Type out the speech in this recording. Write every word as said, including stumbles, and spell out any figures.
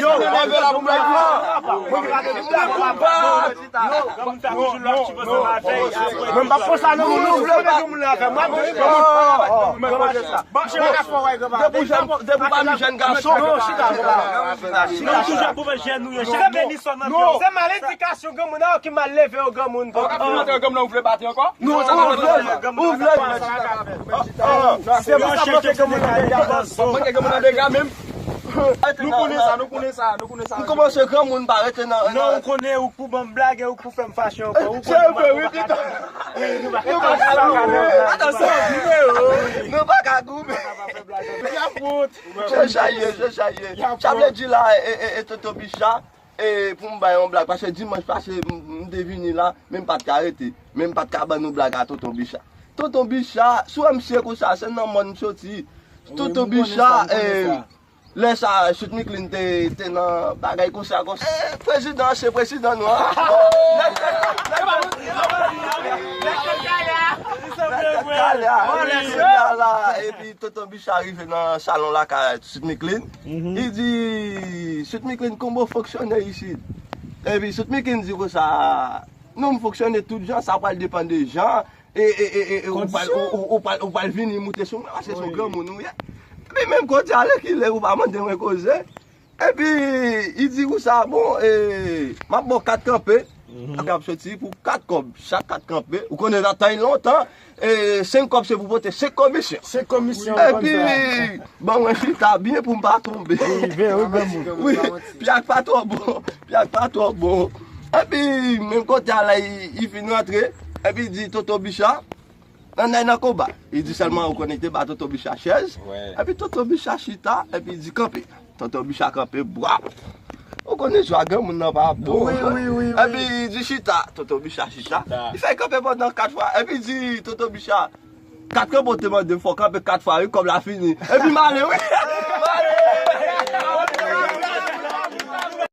Yo, leve la pou m leve. Mwen pa konsa non, moun nou vle, moun avè mwen. Depi w pa m jèn gason. Non, chita, chita. Se maledikasyon granmoun an ki mal leve yo granmoun. Ou vle, ou vle. Se pou sa mwen ke granmoun nan dega. Mwen ke granmoun nan dega menm. Nou konnen sa, nou konnen sa, nou konnen sa. M kòmanse granmoun pa rete nan. Non, ou konnen ou pou ban m blag e ou pou fè m fache ankò. Se vre, wi, pito. Nou pa ka goumen. Atansyon, videyo. Nou pa ka goumen. Chè chaye, chè chaye. Sa vle di la, e, e, e, Toto Bicha, e, pou m bay yon blag, paske dimanch pase, m, m te vini la, men m pa t ka rete. Men m pa t ka ban nou blag a Toto Bicha. Toto Bicha, si w wè misye konsa, se nan mòn m soti. Toto Bicha, e, lè sa, Sweet Micklin te, te nan bagay konsa, konsa. E, prezidan, se prezidan nou an. Epi Toto Bicha rive nan salon lakay Sweet Micklin. Li di, Sweet Micklin, konbyen w fonksyone isit? Epi Sweet Micklin di konsa, non, m fonksyone tout jan, sa pral depann de jan, e, e, e, e, e, ou pral, ou, ou, ou pral, ou pral vini moute sou mwen, paske se yon granmoun ou ye. Epi menm kote a, lè ki lè, ou pa mande mwen koze. Epi, li di konsa, bon, e, m ap ba w kat kanpe, ak ap soti pou kat kòb, chak kat kanpe. Ou konnen nan tan lontan, e, senk kòb se pou pote senk komisyon. Senk komisyon, ou konn sa. Epi, ban mwen chita byen pou m pa tonbe. Wi, pyak pa twò bon, pyak pa twò bon. Epi, menm kote a la, li, li fin rantre, epi li di, Toto Bicha, ann al nan konba. Li di sèlman ou konnen te ba Toto Bicha chèz. Epi Toto Bicha chita, epi li di kanpe. Tonton Bicha kanpe, bwap. Ou konnen jwa granmoun nan pa bon. Wi, wi, wi, wi. Epi li di chita, Tonton Bicha chita. Chita. Li fè kanpe pandan kat fwa. Epi di Tonton Bicha, kat kanpe ou te mande m fò kanpe kat fwa, wi, kòb la fini. Epi m ale, wi.